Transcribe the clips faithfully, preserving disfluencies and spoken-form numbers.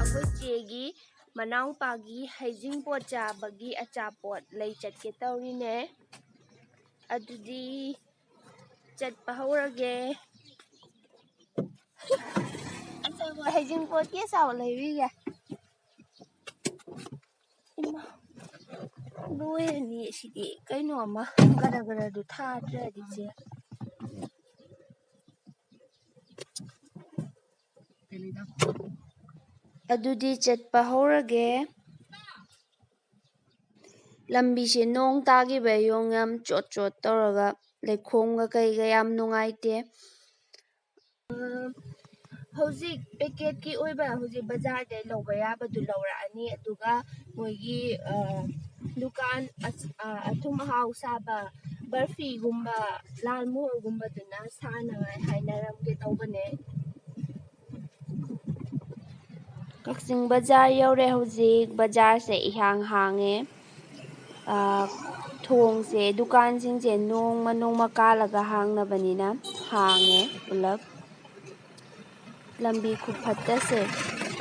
ꯑꯩꯈꯣꯏ ꯆꯦꯒꯤ ꯃꯅꯥꯎꯄꯥꯒꯤ ꯍꯩꯖꯤꯡꯄꯣꯠ ꯆꯥꯕꯒꯤ ꯑꯆꯥꯄꯣꯠ ꯂꯩ ꯆꯠꯀꯦ ꯇꯧꯔꯤꯅꯦ꯫ ꯑꯗꯨꯗꯤ ꯆꯠꯄ ꯍꯧꯔꯒꯦ꯫ ꯑꯆꯥꯄꯣꯠ, ꯍꯩꯖꯤꯡꯄꯣꯠꯀꯤ ꯑꯆꯥꯄꯣꯠ ꯂꯩꯕꯤꯒꯦ꯫ ꯏꯃꯥ, ꯂꯣꯏꯔꯅꯤ ꯁꯤꯗꯤ꯫ ꯀꯩꯅꯣ ꯑꯃ ꯒꯔ ꯒꯔꯗꯨ ꯊꯥꯗ꯭ꯔꯗꯤ ꯆꯦ꯫ ꯑꯗꯨꯗꯤ ꯆꯠꯄ ꯍꯧꯔꯒꯦ꯫ ꯂꯝꯕꯤꯁꯦ ꯅꯣꯡ ꯇꯥꯈꯤꯕ ꯌꯣꯡ ꯌꯥꯝ ꯆꯣꯠ ꯆꯣꯠ ꯇꯧꯔꯒ ꯂꯩꯈꯣꯝꯒ ꯀꯩꯒ ꯌꯥꯝ ꯅꯨꯡꯉꯥꯏꯇꯦ꯫ ꯎꯝ, ꯍꯧꯖꯤꯛ ꯄꯦꯀꯦꯠꯀꯤ ꯑꯣꯏꯕ ꯍꯧꯖꯤꯛ ꯕꯖꯥꯔꯗꯩ ꯂꯧꯕ ꯌꯥꯕꯗꯨ ꯂꯧꯔꯛꯑꯅꯤ, ꯑꯗꯨꯒ ꯃꯣꯏꯒꯤ, ꯑ, ꯗꯨꯀꯥꯟ ꯑꯁ-, ꯑ, ꯑꯊꯨꯝ ꯑꯍꯥꯎ ꯁꯥꯕ ꯕꯔꯐꯤꯒꯨꯝꯕ, ꯂꯥꯜ ꯃꯣꯍꯣꯔꯒꯨꯝꯕꯗꯨꯅ ꯁꯥꯅꯉꯥꯏ ꯍꯥꯏꯅꯔꯝꯒꯦ ꯇꯧꯕꯅꯦ꯫ ꯀꯛꯆꯤꯡ ꯕꯖꯥꯔ ꯌꯧꯔꯦ ꯍꯧꯖꯤꯛ꯫ ꯕꯖꯥꯔꯁꯦ ꯏꯍꯥꯡ ꯍꯥꯡꯉꯦ꯫ ꯑ, ꯊꯣꯡꯁꯦ, ꯗꯨꯀꯥꯟꯁꯤꯡꯁꯦ ꯅꯣꯡꯃ ꯅꯣꯡꯃ ꯀꯥꯜꯂꯒ ꯍꯥꯡꯅꯕꯅꯤꯅ ꯍꯥꯡꯉꯦ ꯄꯨꯂꯞ꯫ ꯂꯝꯕꯤ ꯈꯨꯐꯠꯇꯁꯦ꯫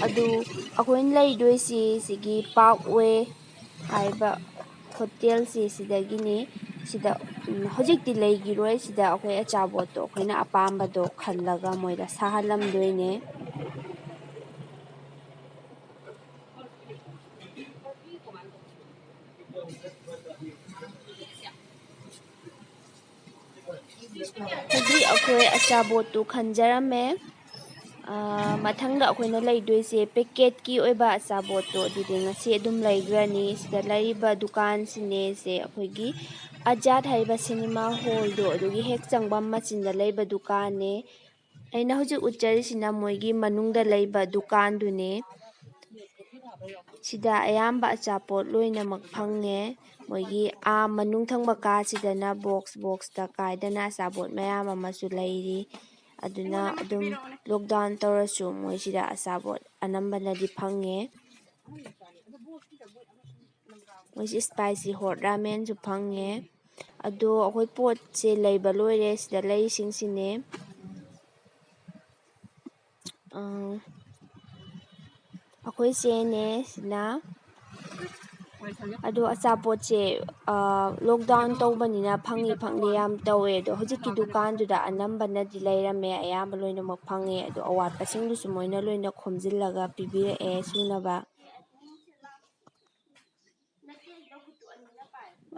ꯑꯗꯨ ꯑꯩꯈꯣꯏꯅ ꯂꯩꯗꯣꯏꯁꯤ ꯁꯤꯒꯤ ꯄꯥꯔꯛ ꯋꯦ ꯍꯥꯏꯕ ꯍꯣꯇꯦꯜꯁꯤ ꯁꯤꯗꯒꯤꯅꯤ꯫ ꯁꯤꯗ, ꯎꯝ, ꯍꯧꯖꯤꯛꯇꯤ ꯂꯩꯈꯤꯔꯣꯏ꯫ ꯁꯤꯗ ꯑꯩꯈꯣꯏ ꯑꯆꯥꯄꯣꯠꯇꯣ ꯑꯩꯈꯣꯏꯅ ꯑꯄꯥꯝꯕꯗꯣ ꯈꯜꯂꯒ ꯃꯣꯏꯗ ꯁꯥꯍꯜꯂꯝꯗꯣꯏꯅꯦ꯫ ꯍꯧꯖꯤꯛ ꯑꯩꯈꯣꯏ ꯑꯆꯥꯄꯣꯠꯇꯨ ꯈꯟꯖꯔꯝꯃꯦ꯫ ꯑꯥ, ꯃꯊꯪꯗ ꯑꯩꯈꯣꯏꯅ ꯂꯩꯗꯣꯏꯁꯦ ꯄꯦꯀꯦꯠꯀꯤ ꯑꯣꯏꯕ ꯑꯆꯥꯄꯣꯠꯇꯣ, ꯑꯗꯨꯗꯤ ꯉꯁꯤ ꯑꯗꯨꯝ ꯂꯩꯈ꯭ꯔꯅꯤ꯫ ꯁꯤꯗ ꯂꯩꯔꯤꯕ ꯗꯨꯀꯥꯟꯁꯤꯅꯦ ꯁꯦ ꯑꯩꯈꯣꯏꯒꯤ ꯑꯖꯥꯠ ꯍꯥꯏꯔꯤꯕ ꯁꯤꯅꯦꯃꯥ ꯍꯣꯜꯗꯣ, ꯑꯗꯨꯒꯤ ꯍꯦꯛ ꯆꯪꯐꯝ ꯃꯆꯤꯟꯗ ꯂꯩꯕ ꯗꯨꯀꯥꯟꯅꯦ꯫ ꯑꯩꯅ ꯍꯧꯖꯤꯛ ꯎꯠꯆꯔꯤꯁꯤꯅ ꯃꯣꯏꯒꯤ ꯃꯅꯨꯡꯗ ꯂꯩꯕ ꯗꯨꯀꯥꯟꯗꯨꯅꯦ꯫ ꯁꯤꯗ ꯑꯌꯥꯝꯕ ꯑꯆꯥꯄꯣꯠ ꯂꯣꯏꯅꯃꯛ ꯐꯪꯉꯦ꯫ ꯃꯣꯏꯒꯤ ꯑꯥ ꯃꯅꯨꯡ ꯊꯪꯕ ꯀꯥꯁꯤꯗꯅ ꯕꯣꯛꯁ ꯕꯣꯛꯁꯇ ꯀꯥꯏꯗꯅ ꯑꯆꯥꯄꯣꯠ ꯃꯌꯥꯝ ꯑꯃꯁꯨ ꯂꯩꯔꯤ꯫ ꯑꯗꯨꯅ ꯑꯗꯨꯝ ꯂꯣꯛꯗꯥꯎꯟ ꯇꯧꯔꯁꯨ ꯃꯣꯏꯁꯤꯗ ꯑꯆꯥꯄꯣꯠ ꯑꯅꯝꯕꯅꯗꯤ ꯐꯪꯉꯦ꯫ ꯃꯣꯏꯁꯤ spicy hot ꯔꯥꯃꯦꯟꯁꯨ ꯐꯪꯉꯦ꯫ ꯑꯗꯣ ꯑꯩꯈꯣꯏ ꯄꯣꯠꯁꯦ ꯂꯩꯕ ꯂꯣꯏꯔꯦ꯫ ꯁꯤꯗ ꯂꯩꯔꯤꯁꯤꯡꯁꯤꯅꯦ꯫ ꯑꯥ, ꯑꯩꯈꯣꯏ ꯆꯦꯅꯦ ꯁꯤꯅ꯫ ꯑꯗꯣ ꯑꯆꯥꯄꯣꯠꯁꯦ, ꯑꯥ, lockdown ꯇꯧꯕꯅꯤꯅ ꯐꯪꯉꯤ ꯐꯪꯗꯦ ꯌꯥꯝ ꯇꯧꯋꯦ꯫ ꯑꯗꯣ ꯍꯧꯖꯤꯛꯀꯤ ꯗꯨꯀꯥꯟꯗꯨꯗ ꯑꯅꯝꯕꯅꯗꯤ ꯂꯩꯔꯝꯃꯦ, ꯑꯌꯥꯝꯕ ꯂꯣꯏꯅꯃꯛ ꯐꯪꯉꯦ꯫ ꯑꯗꯣ ꯑꯋꯥꯠꯄꯁꯤꯡꯗꯨꯁꯨ ꯃꯣꯏꯅ ꯂꯣꯏꯅ ꯈꯣꯝꯖꯤꯜꯂꯒ ꯄꯤꯕꯤꯔꯛꯑꯦ ꯁꯨꯅꯕ꯫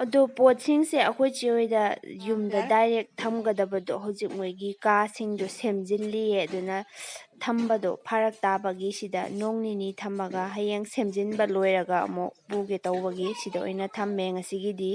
ꯑꯗꯣ ꯄꯣꯠꯁꯤꯡꯁꯦ ꯑꯩꯈꯣꯏ ꯆꯦ ꯍꯣꯏꯗ ꯌꯨꯝꯗ direct ꯊꯝꯒꯗꯕꯗꯣ ꯍꯧꯖꯤꯛ ꯃꯣꯏꯒꯤ ꯀꯥꯁꯤꯡꯗꯣ ꯁꯦꯝꯖꯤꯜꯂꯤꯌꯦ꯫ ꯑꯗꯨꯅ ꯊꯝꯕꯗꯣ ꯐꯔꯛ ꯇꯥꯕꯒꯤ ꯁꯤꯗ ꯅꯣꯡ ꯅꯤꯅꯤ ꯊꯝꯃꯒ ꯍꯌꯦꯡ ꯁꯦꯝꯖꯤꯟꯕ ꯂꯣꯏꯔꯒ ꯑꯃꯨꯛ ꯄꯨꯒꯦ ꯇꯧꯕꯒꯤ ꯁꯤꯗ ꯑꯣꯏꯅ ꯊꯝꯃꯦ ꯉꯁꯤꯒꯤꯗꯤ꯫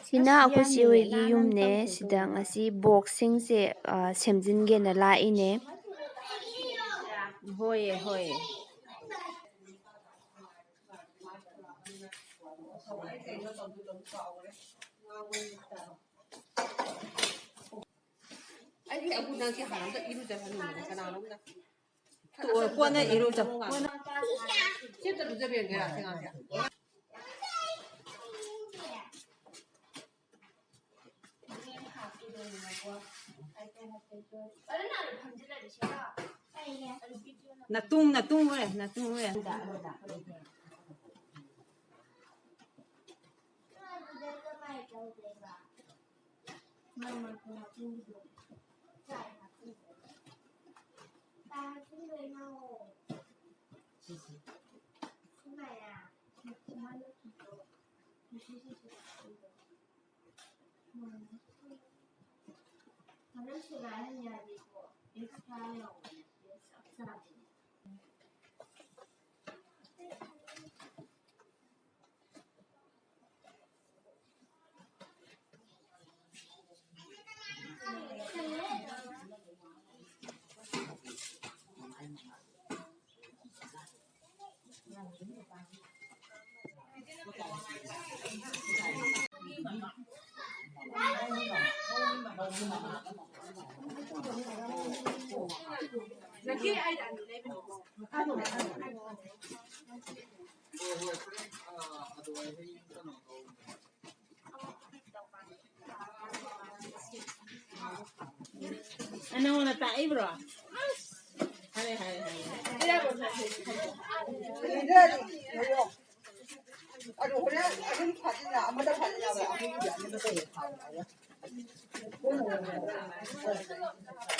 ꯁꯤꯅ ꯑꯩꯈꯣꯏ ꯆꯦ ꯍꯣꯏꯒꯤ ꯌꯨꯝꯅꯦ꯫ ꯁꯤꯗ ꯉꯁꯤ boxꯁꯤꯡꯁꯦ, ꯑ, ꯁꯦꯝꯖꯤꯟꯒꯦꯅ ꯂꯥꯛꯏꯅꯦ꯫ ꯍꯣꯏꯌꯦ, ꯍꯣꯏꯌꯦ꯫ ꯑꯩꯗꯤ ꯑꯕꯨ ꯅꯪꯁꯦ ꯍꯥꯟꯅ ꯑꯝꯇ ꯏꯔꯨꯖꯍꯟꯅꯤꯡꯕꯅꯦ ꯀꯅꯥꯅꯣꯝꯗ꯫ ꯇꯣꯛꯑꯣ, ꯀꯣꯟꯅ ꯏꯔꯨꯖꯧ꯫ ꯁꯤ ꯑꯝꯇ ꯂꯨꯖꯕꯤꯔꯒꯦꯔꯥ, ꯁꯤ ꯑꯉꯥꯡꯁꯦ? ꯅꯇꯨꯡ, ꯅꯇꯨꯡ ꯍꯣꯔꯦꯟ, ꯅꯇꯨꯡ ꯍꯣꯔꯦꯟ꯫ ꯅꯪꯉꯣꯟꯗ ꯇꯥꯛꯏꯕ꯭ꯔꯣ? ꯑꯁ! ꯍꯥꯏꯔꯦ, ꯍꯥꯏꯔꯦ, ꯍꯥꯏꯔꯦ꯫ ꯑꯗꯨ ꯍꯣꯔꯦꯟ ꯑꯗꯨꯝ ꯐꯥꯖꯤꯟꯅ ꯑꯃꯗ ꯐꯥꯖꯤꯟꯅꯕ ꯑꯍꯨꯝꯒꯤ ꯑꯃꯗ ꯀꯩꯅꯣ ꯊꯥꯕ꯫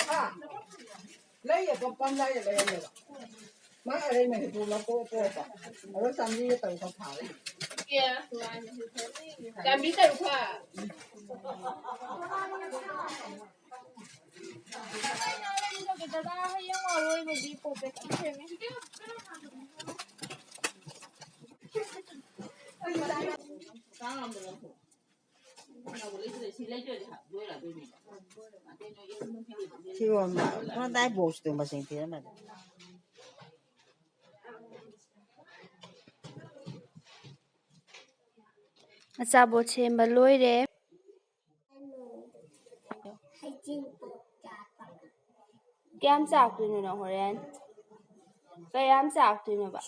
ꯍꯥ? ꯂꯩꯌꯦ, ꯄꯣꯠ ꯄꯝ ꯂꯩꯌꯦ, ꯂꯩꯔꯝꯃꯦꯕ꯫ ꯃꯥ ꯑꯔꯩ ꯃꯍꯤꯗꯨ ꯂꯧꯊꯣꯛ ꯊꯣꯛꯑꯒ ꯑꯗꯣ ꯆꯥꯝꯃꯔꯤꯒ ꯇꯧꯔꯒ ꯊꯥꯔꯦ꯫ ꯆꯥꯝꯃꯔꯤ ꯇꯔꯨꯛ ꯈꯛ꯫ ꯗꯗꯥ, ꯍꯌꯦꯡ ꯑꯔꯣꯏꯕꯒꯤ ꯄꯣꯠ ꯆꯩ ꯁꯦꯝꯃꯦ꯫ ꯐꯤꯔꯣꯟ ꯃ-, ꯃꯗꯥꯏ ꯕꯣꯛꯁꯇꯨ ꯃꯁꯤꯡ ꯊꯤꯔꯝꯃꯗꯤ꯫ ꯑꯆꯥꯄꯣꯠ ꯁꯦꯝꯕ ꯂꯣꯏꯔꯦ꯫ ꯀꯌꯥꯝ ꯆꯥꯛꯇꯣꯏꯅꯣ ꯅꯪ ꯍꯣꯔꯦꯟ? ꯀꯌꯥꯝ ꯆꯥꯛꯇꯣꯏꯅꯣꯕ?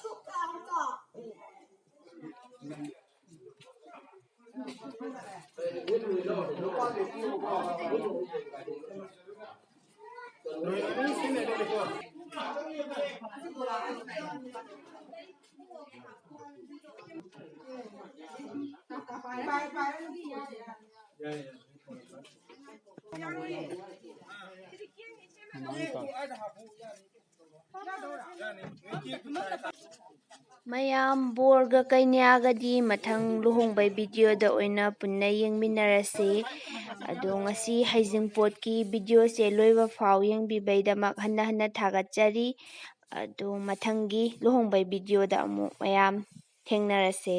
ꯃꯌꯥꯝ ꯕꯣꯔꯒ ꯀꯩꯅ꯭ꯌꯥꯒꯗꯤ ꯃꯊꯪ ꯂꯨꯍꯣꯡꯕꯩ ꯚꯤꯗꯤꯑꯣꯗ ꯑꯣꯏꯅ ꯄꯨꯟꯅ ꯌꯦꯡꯃꯤꯟꯅꯔꯁꯤ꯫ ꯑꯗꯣ ꯉꯁꯤ ꯍꯩꯖꯤꯡꯄꯣꯠꯀꯤ ꯚꯤꯗꯤꯑꯣꯁꯦ ꯂꯣꯏꯕ ꯐꯥꯎ ꯌꯦꯡꯕꯤꯕꯩꯗꯃꯛ ꯍꯟꯅ ꯍꯟꯅ ꯊꯥꯒꯠꯆꯔꯤ꯫ ꯑꯗꯣ ꯃꯊꯪꯒꯤ ꯂꯨꯍꯣꯡꯕꯩ ꯚꯤꯗꯤꯑꯣꯗ ꯑꯃꯨꯛ ꯃꯌꯥꯝ ꯊꯦꯡꯅꯔꯁꯦ꯫